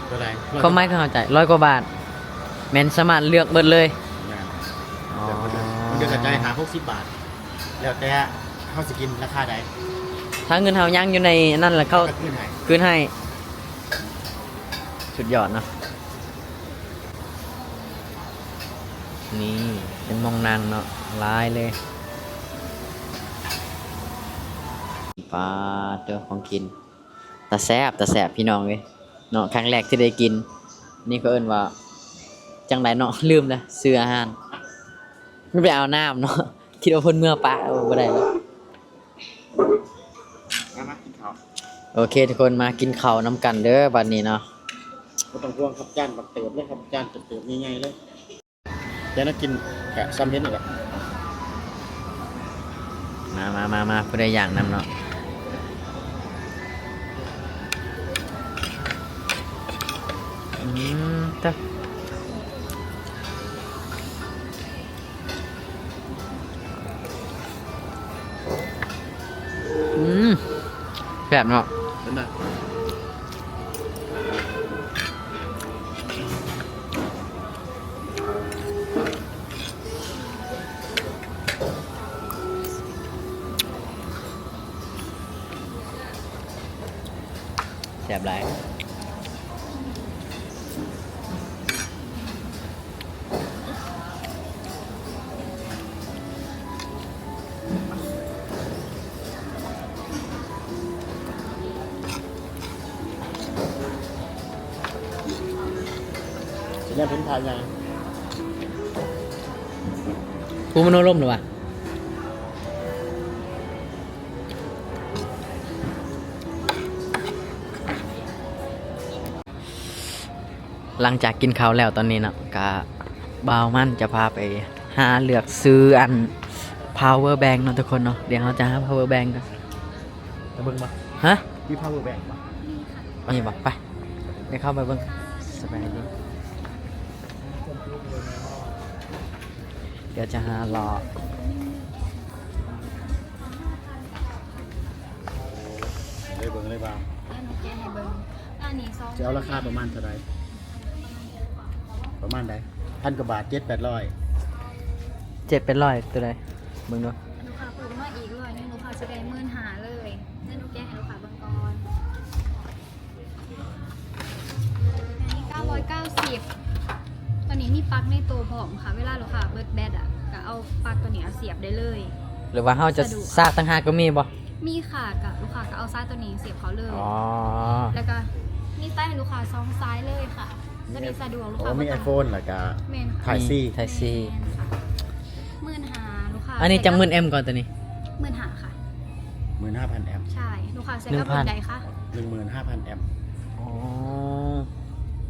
ເທົ່າໃດ? ຄວາມໝາຍຄືເຮົາຈ່າຍຮ້ອຍກວ່າບາດ ແມ່ນສາມາດເລືອກເບິດເລີຍ? ແມ່ນ. ອໍ ເດືອນກໍຈ່າຍຫ້າຫົກສິບບາດ ແລ້ວແຕ່ເຮົາຊິກິນລາຄາໃດ. ຖ້າເງິນເຮົາຍັງຢູ່ໃນນັ້ນລະ ເຂົາກໍຄືນໃຫ້ ຄືນໃຫ້. ສຸດຍອດເນາະ. ນີ້ເປັນໝ່ອງນັ່ງເນາະ ຫຼາຍເລີຍ. ປາດໂທ້ ຂອງກິນ ຕາແຊບ ຕາແຊບພີ່ນ້ອງເອີຍເນາະ. ຄັ້ງແລກທີ່ໄດ້ກິນ ນີ້ເຂົາເອີ້ນວ່າຈັ່ງໃດເນາະ ລືມແລ້ວ ຊື່ອາຫານ. ໄປເອົານ້ຳເນາະ ຄິດວ່າເພິ່ນເມືອປະ ເອົາ ບໍ່ໄດ້ແລ້ວ. ມາ ມາກິນເຂົ້າ. ໂອເຄທຸກຄົນ ມາກິນເຂົ້ານຳກັນເດີບັດນີ້ເນາະ. ບໍ່ຕ້ອງຫ່ວງຄັບ ຈານບັກເຕີບເລີຍຄັບ ຈານເຕີບໃຫຍ່ໆເລີຍ. ແຕ່ລະກິນກະສ່ຳເຫັນນີ້ແຫຼະ. ມາ ມາ ມາ ມາ ຜູ້ໃດຢາກນຳເນາະ. ອືມ ຕະ ອືມ ແຊບເນາະ. ເປັນໄດ? ແຊບຫຼາຍ. ຊິແນມເຫັນພະໃຫຍ່ ພູມະໂນລົມ ຫຼືວ່າ? ຫຼັງຈາກກິນເຂົ້າແລ້ວຕອນນີ້ເນາະ ກະບ່າວມັນຈະພາໄປຫາເລືອກຊື້ອັນ power bank ເນາະທຸກຄົນເນາະ. ດຽວເຮົາຈະຫາ power bank ກ່ອນ ໄປເບິ່ງບໍ່? ຮະ? ມີ power bank ບໍ່? ມີບໍ່? ໄປ ດຽວເຂົ້າໄປເບິ່ງ. ສະບາຍດີ. ດຽວຈະຫາເລາະ ໄດ້ເບິ່ງໄດ້ບ່າວ ດຽວໜູແກະໃຫ້ເບິ່ງ. ອັນນີ້ສອງ ຈະເອົາລາຄາປະມານເທົ່າໃດ? ປະມານໃດ? ພັນກວ່າບາດ ເຈັດແປດຮ້ອຍ. ເຈັດແປດຮ້ອຍ ຕົວໃດ? ເບິ່ງດູ. ລູກຄ້າເພີ່ມມາອີກຮ້ອຍໜຶ່ງ ລູກຄ້າຊິໄດ້ໝື່ນຫ້າເລີຍ. ດຽວໜູແກະໃຫ້ລູກຄ້າເບິ່ງກ່ອນ. ອັນນີ້ເກົ້າຮ້ອຍເກົ້າສິບ ຕົວນີ້ມີປັກໃນໂຕພ້ອມຄ່ະ. ເວລາລູກຄ້າເບິດແບັດອະ ກະເອົາປັກຕົວນີ້ເອົາສຽບໄດ້ເລີຍ. ຫຼືວ່າເຮົາຈະສາກຕ່າງຫາກກໍມີບໍ່? ມີຄ່ະ ກະລູກຄ້າກະເອົາສາຍຕົວນີ້ສຽບເຂົ້າເລີຍ. ອໍ ແລ້ວກະມີສາຍໃຫ້ລູກຄ້າສອງສາຍເລີຍຄ່ະ. ຕົວນີ້ສະດວກ ລູກຄ້າ ໂອ້ ມີ iPhone ແລ້ວກະ ແມ່ນ Type C. Type C ແມ່ນຄ່ະ. ໝື່ນຫ້າ ລູກຄ້າ. ອັນນີ້ຈັກໝື່ນແອັມກ່ອນຕົວນີ້? ໝື່ນຫ້າຄ່ະ. ໝື່ນຫ້າພັນແອັມ. ໃຊ່ ລູກຄ້າໃສ່ກັບ ໜຶ່ງພັນ ລຸ້ນໃດຄະ? ໜຶ່ງໝື່ນຫ້າພັນແອັມ. ອໍ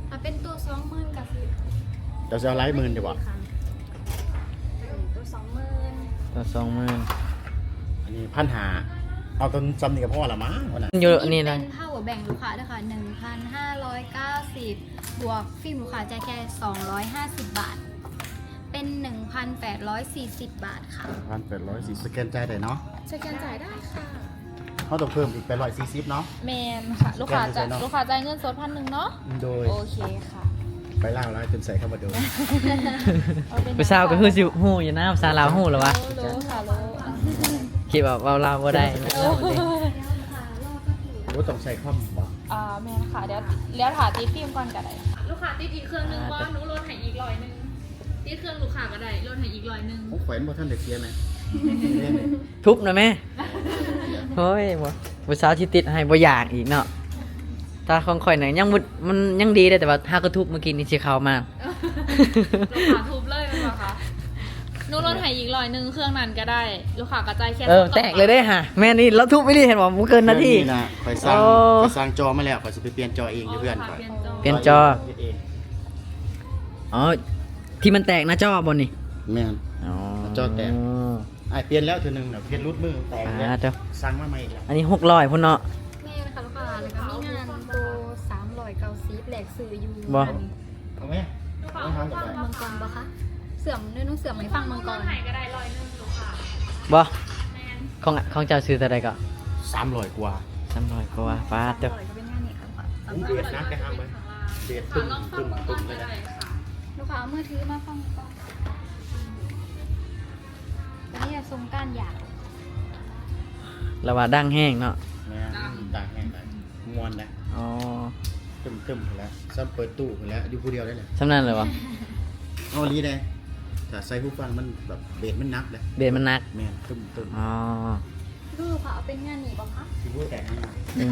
ຖ້າເປັນຕົວສອງໝື່ນກະຊິ ເຈົ້າຊິເອົາຫຼາຍໝື່ນຢູ່ບໍ່? ຕົວສອງໝື່ນ ຕົວສອງໝື່ນ. ອັນນີ້ພັນຫ້າ ເອົາຕົວສ່ຳນີ້ກໍພໍລະມັ້ງ. ຢູ່ນີ້ນະ ເປັນ power bank ລູກຄ້າເດີຄ່ະ ໜຶ່ງພັນຫ້າຮ້ອຍເກົ້າສິບ ບວກຟິມລູກຄ້າຈ່າຍແຄ່ສອງຮ້ອຍຫ້າສິບບາດ ເປັນໜຶ່ງພັນແປດຮ້ອຍສີ່ສິບບາດຄ່ະ. ໜຶ່ງພັນແປດຮ້ອຍສີ່ສິບ ສະແກນຈ່າຍໄດ້ເນາະ? ສະແກນຈ່າຍໄດ້ຄ່ະ. ເຮົາຕ້ອງເພີ່ມອີກແປດຮ້ອຍສີ່ສິບເນາະ? ແມ່ນຄ່ະ. ລູກຄ້າຈະ ສະແກນຢູ່ໃສເນາະ? ລູກຄ້າຈ່າຍເງິນສົດພັນໜຶ່ງເນາະ? ໂດຍ. ໂອເຄຄ່ະ. ໄປລາວຫຼາຍຈົນໃສ່ຄຳວ່າໂດຍ. ເອົາເປັນຫຍັງ ຜູ້ສາວກໍຄືຊິຮູ້ຢູ່ນະ, ພາສາລາວຮູ້ແລ້ວວະ? ໂລ ໂລຄ່ະ ໂລ. ຄິດວ່າເວົ້າລາວບໍ່ໄດ້. ໂອ້ ຕ້ອງໃສ່ຄອມບໍ່? ອ່າ ແມ່ນຄ່ະ. ດຽວ ດຽວຖ້າຕິດຟິມກ່ອນກໍໄດ້. ລູກຄ້າຕິດອີກເຄື່ອງໜຶ່ງບໍ່? ອ່າ ໜູລົດໃຫ້ອີກຮ້ອຍໜຶ່ງ. ຕິດເຄື່ອງລູກຄ້າກໍໄດ້ ລົດໃຫ້ອີກຮ້ອຍໜຶ່ງ. ຂອງຂ້ອຍມັນບໍ່ທັນໄດ້ເສຍນະ. ທຸບນະແມ່. ໂອ້ຍ ບໍ່ ຜູ້ສາວຊິຕິດໃຫ້ບໍ່ຢາກອີກເນາະ. ຖ້າຂອງຂ້ອຍນະ ຍັງບໍ່ ມັນຍັງດີເດ້ ແຕ່ວ່າຖ້າກະທຸບມື້ກີ້ນີ້ຊິເຂົ້າມາ. ລູກຄ້າທຸບເລີຍແມ່ນບໍ່ຄະ? ໜູລົດໃຫ້ອີກຮ້ອຍໜຶ່ງ ເຄື່ອງນັ້ນກໍໄດ້ ລູກຄ້າກໍຈ່າຍແຄນ ເອີ ສອງ ແຕກເລີຍເດ້ຫາ. ແມ່ນນີ້ ລາວທຸບອີ່ຫຼີ ເຫັນບໍ່? ບໍ່ເກີນນາທີ. ເຄື່ອງນີ້ນະ ຂ້ອຍສັ່ງ ໂອ້ ຂ້ອຍສັ່ງຈໍມາແລ້ວ ຂ້ອຍຊິໄປປ່ຽນຈໍເອງຢູ່ເຮືອນຂ້ອຍ. ປ່ຽນຈໍ ເຮັດເອງ. ອໍ ທີ່ມັນແຕກນະຈໍບໍ່ນີ້? ແມ່ນ. ອໍ ນະຈໍແຕກ. ອ້າຍປ່ຽນແລ້ວເທື່ອໜຶ່ງນະ ເຮັດຫຼຸດມືແຕກແລ້ວ. ອ່າ ເຈົ້າ ສັ່ງມາໃໝ່ອີກແລ້ວ. ອັນນີ້ຫົກຮ້ອຍພຸ້ນເນາະ? ແມ່ນຄ່ະລູກຄ້າ ແລ້ວກໍມີງານໂຕສາມຮ້ອຍເກົ້າສິບ ແລກຊື້ຢູ່ ບໍ່? ເອົາແມ່ ເອົາຫາງກໍໄດ້. ເບິ່ງກ່ອນບໍ່ຄະ? ເຊື່ອມ ໜູເຊື່ອມໃຫ້ຟັງເບິ່ງກ່ອນ. ບໍ່? ແມ່ນ. ຂອງ ຂອງເຈົ້າຊື້ເທົ່າໃດກໍ? ສາມຮ້ອຍກວ່າ. ສາມຮ້ອຍກວ່າ. ປາດເດີ. ສາມຮ້ອຍກໍເປັນງານນີ້. ໂອ້ ເບສໜັກເດ້ຫາງເບິ່ງ ເບສຕຶ້ມໆໆເລີຍນະ. ລູກຄ້າເອົາມືຖືມາຟັງກ່ອນ. ຕົວນີ້ຊົງກ້ານຢາກ ລະວ່າດັງແຮງເນາະ. ແມ່ນ ດັງແຮງໄດ໋ ມ່ວນໄດ໋. ອໍ ຕຶ້ມໆພຸ້ນແຫຼະ ສ່ຳເປີດຕູ້ພຸ້ນແຫຼະ ຢູ່ຜູ້ດຽວໄດ້ແຫຼະ. ສ່ຳນັ້ນເລີຍບໍ່? ເອົາອີ່ຫຼີເດ້ ຖ້າໃສ່ຫູຟັງມັນແບບເບສມັນໜັກເດ້. ເບສມັນໜັກ. ແມ່ນ ຕຶ້ມໆ. ອໍ ຄືວ່າເອົາເປັນງານນີ້ບໍ່ຄະ? ຊິບໍ່ແຕກຫຍັງນະ. ອືມ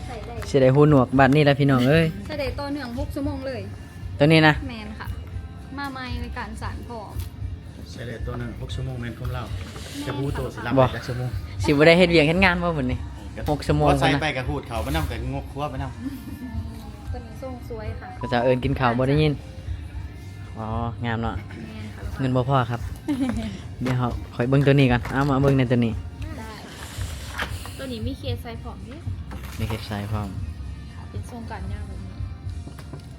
ໃສ່ໄດ້ ຊິໄດ້ຫູໜວກບາດນີ້ລະພີ່ນ້ອງເອີຍ. ໃສ່ໄດ້ຕໍ່ເນື່ອງຫົກຊົ່ວໂມງເລີຍ. ຕົວນີ້ນະ? ແມ່ນຄ່ະ ມາໃໝ່ ການສານພ້ອມ. ໃສ່ໄດ້ຕໍ່ເນື່ອງຫົກຊົ່ວໂມງ ແມ່ນຄວາມລາວ. ແມ່ນ. ຈະຮູ້ໂຕຊິລຳໄດ້ຈັກຊົ່ວໂມງ. ຊິບໍ່ໄດ້ເຮັດວຽກເຮັດງານບໍ່ມື້ນີ້? ກໍຫົກຊົ່ວໂມງ ພໍໃສ່ໄປກໍຫູດເຂົ້າໄປນຳ ກໍງົກຄົວໄປນຳ. ຕົວນີ້ຊົງສວຍຄ່ະ ເຂົາເຈົ້າເອີ້ນກິນເຂົ້າບໍ່ໄດ້ຍິນ. ອໍ ງາມເນາະ. ແມ່ນຄ່ະ. ເງິນບໍ່ພໍຄັບ. ດຽວເຮົາ ຂ້ອຍເບິ່ງຕົວນີ້ກ່ອນ. ເອົາ ມາເບິ່ງໃນຕົວນີ້. ໄດ້. ຕົວນີ້ມີເຄສໃສ່ພ້ອມເດ້. ມີເຄສໃສ່ພ້ອມ. ເປັນຊົງການຍາວແບບນີ້.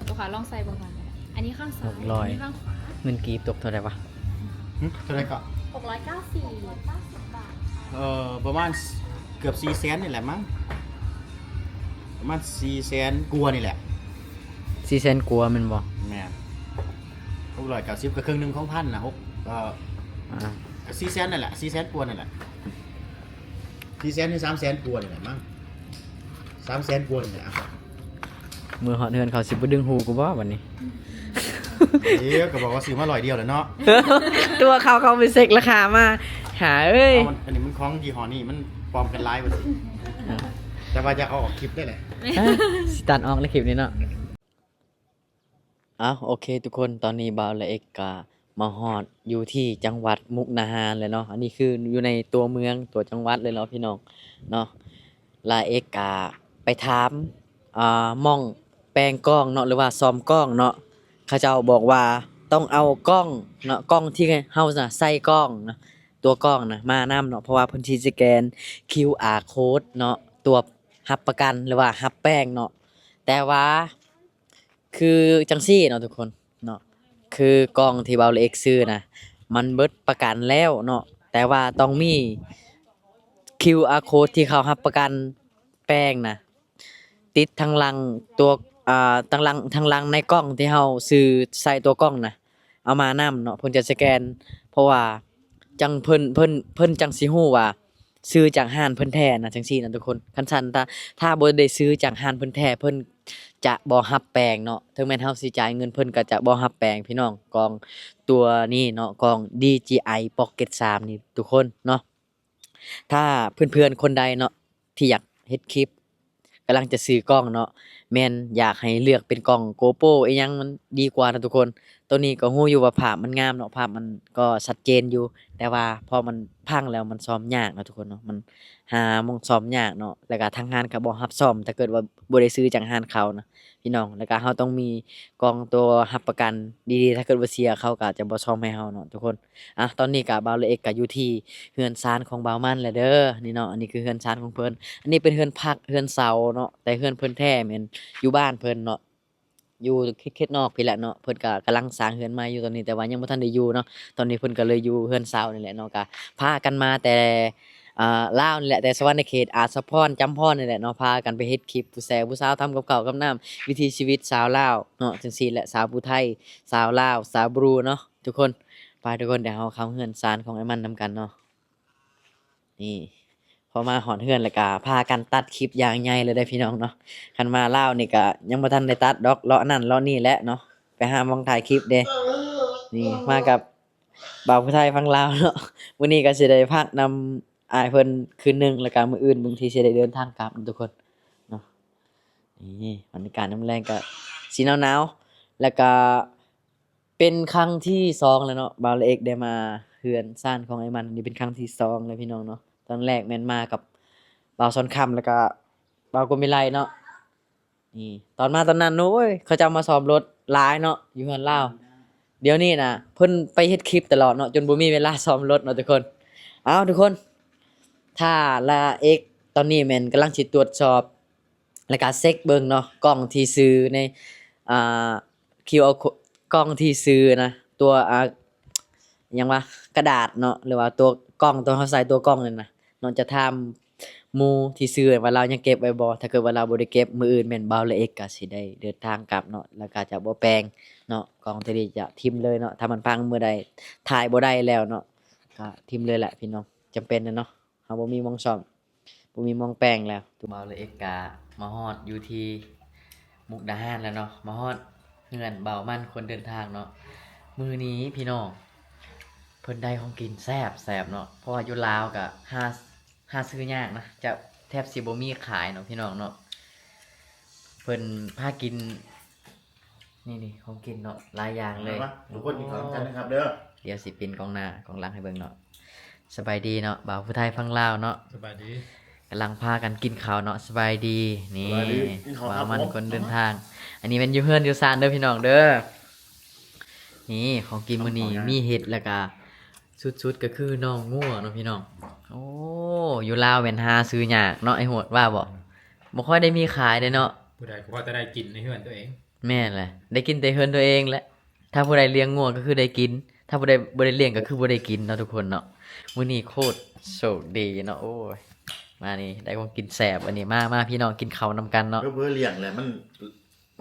ລູກຄ້າລອງໃສ່ເບິ່ງກ່ອນກໍໄດ້. ອັນນີ້ຂ້າງຊ້າຍ ຫົກຮ້ອຍ ອັນນີ້ຂ້າງຂວາ. ເງິນກີບຕົກເທົ່າໃດວະ? ຫຶ? ເທົ່າໃດເກາະ? ຫົກຮ້ອຍເກົ້າສິບ. ເອີ ປະມານເກືອບສີ່ແສນນີ້ແຫຼະມັງ ປະມານສີ່ແສນກວ່ານີ້ແຫຼະ. ສີ່ແສນກວ່າແມ່ນບໍ່? ແມ່ນ. ຫົກຮ້ອຍເກົ້າສິບ ກໍເຄິ່ງໜຶ່ງຂອງພັນນະ. ຫົກ ເອີ ອ່າ ກໍສີ່ແສນນັ້ນແຫຼະ ສີ່ແສນກວ່ານັ້ນແຫຼະ. ສີ່ແສນ ຫຼື ສາມແສນກວ່ານີ້ແຫຼະມັງ ສາມແສນກວ່ານີ້ແຫຼະ. ເມື່ອຮອດເຮືອນເຂົາຊິບໍ່ດຶງຫູກູບໍ່ບັດນີ້? ເອີ ກໍບອກວ່າຊື້ມາຮ້ອຍດຽວແຫຼະເນາະ. ຕົວເຂົາ ເຂົາໄປເຊັກລາຄາມາ ຫາເອີຍ. ເອົາ ອັນນີ້ມັນຂອງຍີ່ຫໍ້ນີ້ ມັນປອມກັນຫຼາຍວ່າຊີ້. ເອີ ແຕ່ວ່າຢາກເອົາອອກຄລິບໄດ້ແຫຼະ. ເອີ ຊິຕັດອອກໃນຄລິບນີ້ເນາະ. ເອົາ ໂອເຄທຸກຄົນ ຕອນນີ້ບ່າວລາເອັກກະມາຮອດຢູ່ທີ່ຈັງຫວັດມຸກນາຫານແລ້ວເນາະ. ອັນນີ້ຄືຢູ່ໃນຕົວເມືອງ ຕົວຈັງຫວັດເລີຍເນາະພີ່ນ້ອງເນາະ. ລາເອັກກະໄປຖາມ ອ່າ ໝ່ອງແປງກ້ອງເນາະ ຫຼືວ່າສ້ອມກ້ອງເນາະ. ເຂົາເຈົ້າບອກວ່າຕ້ອງເອົາກ້ອງເນາະ ກ້ອງທີ່ເຮົານະໃສ່ກ້ອງເນາະ ຕົວກ້ອງນະມານຳເນາະ ເພາະວ່າເພິ່ນຊິສະແກນຄິວອາໂຄດເນາະ ຕົວຮັບປະກັນ ຫຼືວ່າຮັບແປງເນາະ. ແຕ່ວ່າ ຄືຈັ່ງຊີ້ເນາະທຸກຄົນເນາະ ຄືກ້ອງທີ່ບ່າວລາເອັກຊື້ນະ ມັນເບິດປະກັນແລ້ວເນາະ ແຕ່ວ່າຕ້ອງມີຄິວອາໂຄດທີ່ເຂົາຮັບປະກັນແປງນະ ຕິດທາງຫຼັງຕົວ ອ່າ ທາງຫຼັງ ທາງຫຼັງໃນກ້ອງທີ່ເຮົາຊື້ໃສ່ຕົວກ້ອງນະ ເອົາມານຳເນາະ ເພິ່ນຈະສະແກນ ເພາະວ່າຈັ່ງເພິ່ນ ເພິ່ນ ເພິ່ນຈັ່ງຊິຮູ້ວ່າ ຊື້ຈາກຮ້ານເພິ່ນແທ້ນະ ຈັ່ງຊີ້ນະທຸກຄົນ. ຄັນຊັ້ນ ຖ້າ ຖ້າບໍ່ໄດ້ຊື້ຈາກຮ້ານເພິ່ນແທ້ ເພິ່ນຈະບໍ່ຮັບແປງເນາະ ເຖິງແມ່ນເຮົາຊິຈ່າຍເງິນ ເພິ່ນກໍຈະບໍ່ຮັບແປງພີ່ນ້ອງ. ກ້ອງຕົວນີ້ເນາະ ກ້ອງດີຈີໄອ Pocket ສາມນີ້ທຸກຄົນເນາະ. ຖ້າເພື່ອນໆຄົນໃດເນາະ ທີ່ຢາກເຮັດຄລິບ ກຳລັງຈະຊື້ກ້ອງເນາະ ແມ່ນຢາກໃຫ້ເລືອກເປັນກ້ອງ GoPro ອີ່ຫຍັງມັນດີກວ່າເນາະທຸກຄົນ. ໂຕນີ້ກໍຮູ້ຢູ່ວ່າພາບມັນງາມເນາະ ພາບມັນກໍຊັດເຈນຢູ່ ແຕ່ວ່າພໍມັນພັງແລ້ວມັນສ້ອມຍາກເນາະທຸກຄົນເນາະ ມັນຫາໝ່ອງສ້ອມຍາກເນາະ ແລ້ວກໍທາງຮ້ານກໍບໍ່ຮັບສ້ອມ ຖ້າເກີດວ່າບໍ່ໄດ້ຊື້ຈາກຮ້ານເຂົານະ ພີ່ນ້ອງ. ແລ້ວກໍເຮົາຕ້ອງມີກ້ອງຕົວຮັບປະກັນດີໆ ຖ້າເກີດວ່າເສຍເຂົາກໍຈະບໍ່ສ້ອມໃຫ້ເຮົາເນາະທຸກຄົນ. ອ່ະ ຕອນນີ້ກໍບ່າວລາເອັກກໍຢູ່ທີ່ເຮືອນຊານຂອງບ່າວມັນແລ້ວເດີ ນີ້ເນາະ. ອັນນີ້ຄືເຮືອນຊານຂອງເພິ່ນ ອັນນີ້ເປັນເຮືອນພັກເຮືອນເຊົາເນາະ ແຕ່ເຮືອນເພິ່ນແທ້ແມ່ນຢູ່ບ້ານເພິ່ນເນາະ ຢູ່ເຂດ ເຂດນອກພີ້ແຫຼະເນາະ. ເພິ່ນກໍກຳລັງສ້າງເຮືອນໃໝ່ຢູ່ຕອນນີ້ ແຕ່ວ່າຍັງບໍ່ທັນໄດ້ຢູ່ເນາະ ຕອນນີ້ເພິ່ນກໍເລີຍຢູ່ເຮືອນເຊົານີ້ແຫຼະເນາະ. ກໍພາກັນມາແຕ່ ອ່າ ລາວນີ້ແຫຼະ ແຕ່ສະຫວັນນະເຂດ ອາດສະພອນ ຈຳພອນນີ້ແຫຼະເນາະ ພາກັນໄປເຮັດຄລິບຜູ້ແຊຜູ້ສາວ ທຳກັບເຂົ້າກັບນ້ຳ ວິຖີຊີວິດຊາວລາວເນາະ ຈັ່ງຊີ້ແຫຼະ ສາວຜູ້ໄທ ຊາວລາວ ຊາວບຣູເນາະທຸກຄົນ. ໄປທຸກຄົນ ດຽວເຮົາເຂົ້າເຮືອນຊານຂອງອ້າຍມັນນຳກັນເນາະ. ນີ້ ພໍມາຮອດເຮືອນແລ້ວກະພາກັນຕັດຄລິບຢ່າງໃຫຍ່ເລີຍເດ້ພີ່ນ້ອງເນາະ. ຄັນມາລາວນີ້ກະຍັງບໍ່ທັນໄດ້ຕັດດອກ ເລາະນັ້ນເລາະນີ້ແຫຼະເນາະ ໄປຫາໝ່ອງຖ່າຍຄລິບເດ້. ນີ້ມາກັບບ່າວຜູ້ໄທຝັ່ງລາວເນາະ ມື້ນີ້ກະຊິໄດ້ພັກນຳອ້າຍເພິ່ນຄືນໜຶ່ງ ແລ້ວກະມື້ອື່ນເບິ່ງທີຊິໄດ້ເດີນທາງກັບທຸກຄົນເນາະ. ນີ້ບັນຍາກາດຍາມແລງກະຊິໜາວໆ ແລ້ວກະ ເປັນຄັ້ງທີສອງແລ້ວເນາະ ບ່າວລາເອັກໄດ້ມາ ເຮືອນຊານຂອງອ້າຍມັນ ນີ້ເປັນຄັ້ງທີສອງແລ້ວພີ່ນ້ອງເນາະ. ຕອນແລກແມ່ນມາກັບບ່າວສອນຄຳ ແລ້ວກະບ່າວກົມວິໄລເນາະ. ນີ້ຕອນມາຕອນນັ້ນ ໂອ້ຍ ເຂົາເຈົ້າມາຊ້ອມລົດຫຼາຍເນາະ ຢູ່ເຮືອນລາວ. ດຽວນີ້ນະ ເພິ່ນໄປເຮັດຄລິບຕະຫຼອດເນາະ ຈົນບໍ່ມີເວລາຊ້ອມລົດເນາະທຸກຄົນ. ເອົ້າ ທຸກຄົນ ຖ້າລະເອກ ຕອນນີ້ແມ່ນກຳລັງຊິຕວດສອບ ແລ້ວກະເຊັກເບິ່ງເນາະ ກ້ອງທີ່ຊື່ໃນ ອ່າ ຄິວອາ ໂຄດ ກ້ອງທີ່ຊື່ນະ ຕົວ ອ່າ ຫຍັງວະ ກະດາດເນາະ ຫຼືວ່າຕົວກ້ອງ ຕົວເຮົາໃສ່ຕົວກ້ອງນັ້ນນະເນາະ. ຈະຖາມໝູ່ທີ່ຊື່ວ່າລາວຍັງເກັບໄວ້ບໍ່? ຖ້າເກີດວ່າລາວບໍ່ໄດ້ເກັບ ມື້ອື່ນແມ່ນບ່າວລະເອກກະຊິໄດ້ເດີນທາງກັບເນາະ ແລ້ວກະຈະບໍ່ແປງເນາະ. ກ້ອງຕົວນີ້ຈະຖິ້ມເລີຍເນາະ ຖ້າມັນພັງມື້ໃດ ຖ່າຍບໍ່ໄດ້ແລ້ວເນາະ ກະຖິ້ມເລີຍແຫຼະພີ່ນ້ອງ. ຈຳເປັນແຫຼະເນາະ ເຮົາບໍ່ມີໝ່ອງສ້ອມ ບໍ່ມີໝ່ອງແປງແລ້ວ. ບ່າວລະເອກກະມາຮອດຢູ່ທີ່ມຸກດາຫານແລ້ວເນາະ ມາຮອດເຮືອນບ່າວມັນຄົນເດີນທາງເນາະ. ມື້ນີ້ພີ່ນ້ອງ ເພິ່ນໄດ້ຂອງກິນແຊບໆເນາະ ເພາະວ່າຢູ່ລາວກະຫາ ຫາຊື້ຍາກນະ ຈະແທບຊິບໍ່ມີຂາຍເນາະພີ່ນ້ອງເນາະ. ເພິ່ນພາກິນ ນີ້ໆ ຂອງກິນເນາະ ຫຼາຍຢ່າງເລີຍ. ມາໆ ທຸກຄົນກິນເຂົ້ານຳກັນເດີຄັບເດີ. ດຽວຊິປິ່ນກ້ອງໜ້າກ້ອງຫຼັງໃຫ້ເບິ່ງເນາະ. ສະບາຍດີເນາະ ບ່າວຜູ້ໄທຝັ່ງລາວເນາະ ສະບາຍດີ. ກຳລັງພາກັນກິນເຂົ້າເນາະ ສະບາຍດີ. ນີ້ ສະບາຍດີ ກິນເຂົ້າ ບ່າວມັນຄົນເດີນທາງ. ອັນນີ້ແມ່ນຢູ່ເຮືອນຢູ່ຊານເດີພີ່ນ້ອງເດີ. ນີ້ຂອງກິນມື້ນີ້ມີເຫັດ ແລ້ວກະສຸດໆກະຄືໜອງງົວເນາະພີ່ນ້ອງ. ໂອ້ ຢູ່ລາວແມ່ນຫາຊື້ຍາກເນາະ ໄອ້ໂຫດວ່າບໍ່? ບໍ່ຄ່ອຍໄດ້ມີຂາຍເດ້ເນາະ. ຜູ້ໃດກໍພໍແຕ່ໄດ້ກິນໃນເຮືອນຕົວເອງ. ແມ່ນແຫຼະ ໄດ້ກິນແຕ່ເຮືອນຕົວເອງແຫຼະ. ຖ້າຜູ້ໃດລ້ຽງງົວກໍຄືໄດ້ກິນ ຖ້າຜູ້ໃດບໍ່ໄດ້ລ້ຽງກໍຄືບໍ່ໄດ້ກິນເນາະທຸກຄົນເນາະ. ມື້ນີ້ໂຄດໂຊກດີເນາະ ໂອ້ຍ ມານີ້ໄດ້ຂອງກິນແຊບ. ອັນນີ້ມາ ມາພີ່ນ້ອງກິນເຂົ້ານຳກັນເນາະ. ເຜີໆລ້ຽງແຫຼະ ມັນ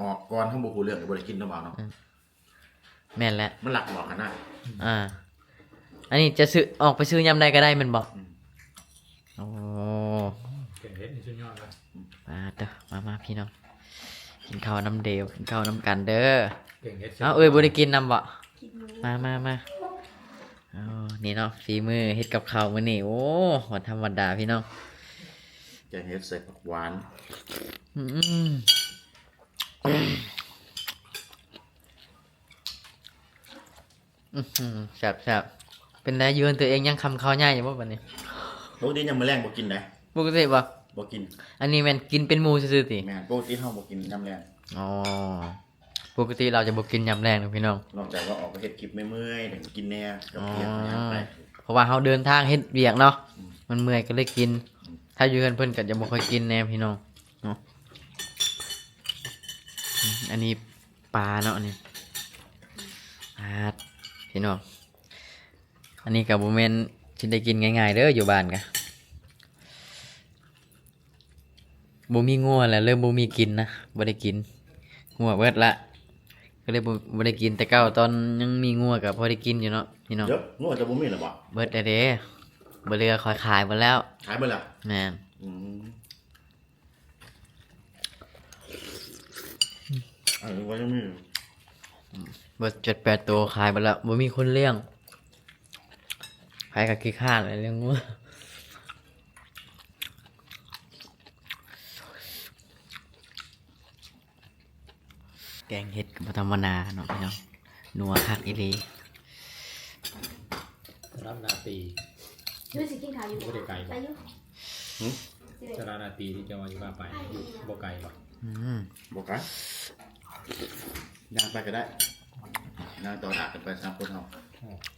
ອອກກ່ອນ ເຮົາບໍ່ຮູ້ເລື່ອງກໍບໍ່ໄດ້ກິນເນາະ ບ່າວເນາະ. ອືມ ແມ່ນແຫຼະ ມັນລັກອອກຫັ້ນນະ. ອ່າ ອັນນີ້ຈະຊື້ ອອກໄປຊື້ຍາມໃດກໍໄດ້ແມ່ນບໍ່? ອືມ ໂອ້ ແກງເຫັດນີ້ສຸດຍອດເລີຍ. ມາເດີ ມາໆ ພີ່ນ້ອງ ກິນເຂົ້ານຳເດວ ກິນເຂົ້ານຳກັນເດີ. ແກງເຫັດ ເອົ້າ ເອີຍ ບໍ່ໄດ້ກິນນຳບໍ່? ມາໆໆ. ເອົາ ນີ້ເນາະ ຝີມືເຮັດກັບເຂົ້າມື້ນີ້ ໂອ້ ບໍ່ທຳມະດາພີ່ນ້ອງ. ແກງເຫັດໃສ່ຜັກຫວານ. ອືມ ອືມ ແຊບໆ. ເປັນໃດ ຢູ່ເຮືອນຕົວເອງຍັງຄຳເຂົ້າໃຫຍ່ຢູ່ບໍ່ບັດນີ້? ປົກກະຕິຍາມມື້ແລງບໍ່ກິນໃດ. ປົກກະຕິບໍ່? ບໍ່ກິນ. ອັນນີ້ແມ່ນກິນເປັນໝູ່ຊື່ໆຕິ? ແມ່ນ ປົກກະຕິເຮົາບໍ່ກິນຍາມແລງ. ອໍ ປົກກະຕິລາວຈະບໍ່ກິນຍາມແລງເນາະພີ່ນ້ອງ ນອກຈາກວ່າອອກໄປເຮັດຄລິບເມື່ອຍໆ ຈັ່ງກິນແດ່ ກັບພຽງຫຍັງໄປ. ອໍ ເພາະວ່າເຮົາເດີນທາງເຮັດວຽກເນາະ. ອືມ ມັນເມື່ອຍກໍເລີຍກິນ. ອືມ ຖ້າຢູ່ເຮືອນເພິ່ນກໍຈະບໍ່ຄ່ອຍກິນແດ່ພີ່ນ້ອງເນາະ. ອືມ ອັນນີ້ ປາເນາະ ອັນນີ້ ປາດ ພີ່ນ້ອງ. ອັນນີ້ກໍບໍ່ແມ່ນຊິໄດ້ກິນງ່າຍໆເດີ ຢູ່ບ້ານກໍບໍ່ມີງົວແລ້ວ ເລີ່ມບໍ່ມີກິນນະ ບໍ່ໄດ້ກິນ ງົວເບິດລະ ກໍເລີຍບໍ່ ບໍ່ໄດ້ກິນ. ແຕ່ເກົ່າຕອນຍັງມີງົວກໍພໍໄດ້ກິນຢູ່ເນາະ ພີ່ນ້ອງ. ເດີ ງົວຈະບໍ່ມີແລ້ວບໍ່? ເບິດແລ້ວເດ້ ບໍ່ເຫຼືອ ຂ້ອຍຂາຍເບິດແລ້ວ. ຂາຍເບິດແລ້ວ? ແມ່ນ. ອືມ ອັນນີ້ກໍຍັງມີ ເບິດເຈັດແປດໂຕ ຂາຍເບິດແລ້ວ ບໍ່ມີຄົນລ້ຽງ. ໃຜກໍຂີ້ຄ້ານແຫຼະລ້ຽງງົວ. ແກງເຫັດກໍບໍ່ທຳມະດາເນາະພີ່ນ້ອງ ນົວຄັກອີ່ຫຼີ. ສະລັດໜ້າຕີ ເຮົາຊິກິນຂ້າວຢູ່ ບໍ່ໄດ້ໄກ ໄປຢູ່. ຫື? ສະລັດໜ້າຕີທີ່ເຈົ້າວ່າຊິພາໄປ ຢູ່ບໍ່ໄກບໍ່? ອືມ ບໍ່ໄກ ຍ່າງໄປກໍໄດ້ ຍ່າງຕໍ່ໜ້າກັນໄປສາມຄົນເຮົາ. ອໍ